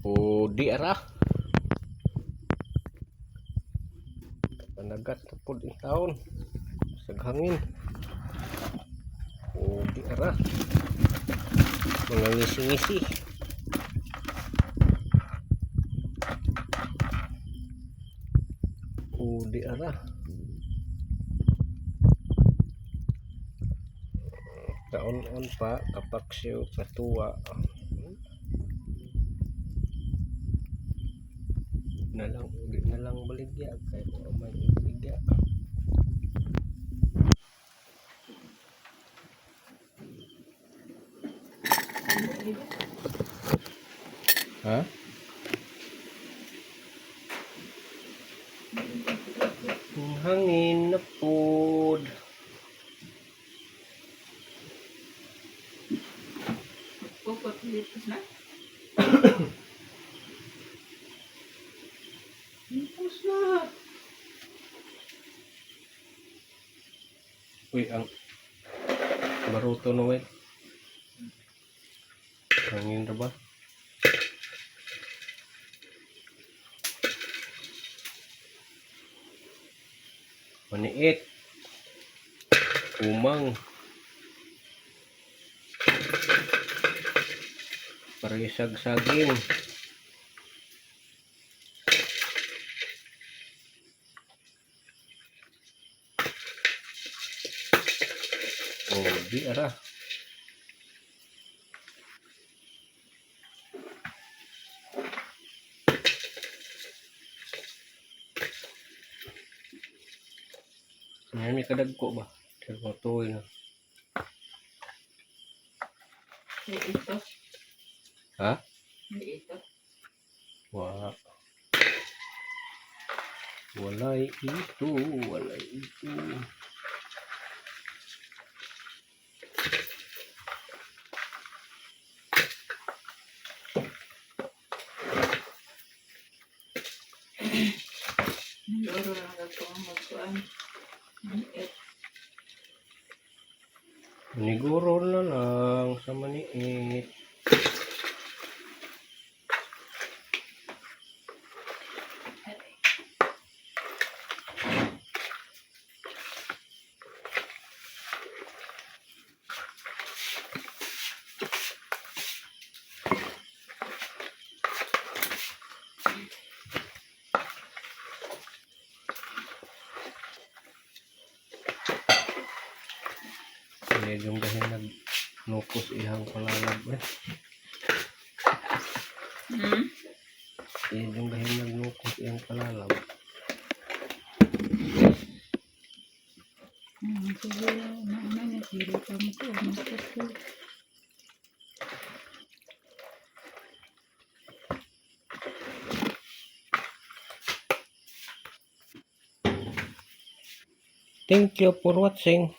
O di ara. Panagat na pod in taon. Sa hangin. O di ara. Mga ngisi-ngisi. O di ara. Kaon-on pa, kapaksiw, katuwa. Na lang, di na lang baligya kay wa may baligya. Ha? Ang hangin na pod. Pupot litos na. Tapos na. Uy, ang baruto na wait. Hangin ra ba? Maniit. Umang. Parisag saging. Oh, di ara. Ngayon may kadagko ba? Pero matuloy na. May ito. Ha? May ito. Wa. Walay ito, walay ito. Loro lang ako ang magkuan. Maliit. Maniguro na lang sa maniit. Aray. Medyo dahil nagnukos ihang palalab eh. Hmm? Medyo dahil nagnukos ihang palalab. Sige, na na dili pa mo ko magkatlo. Thank you for watching.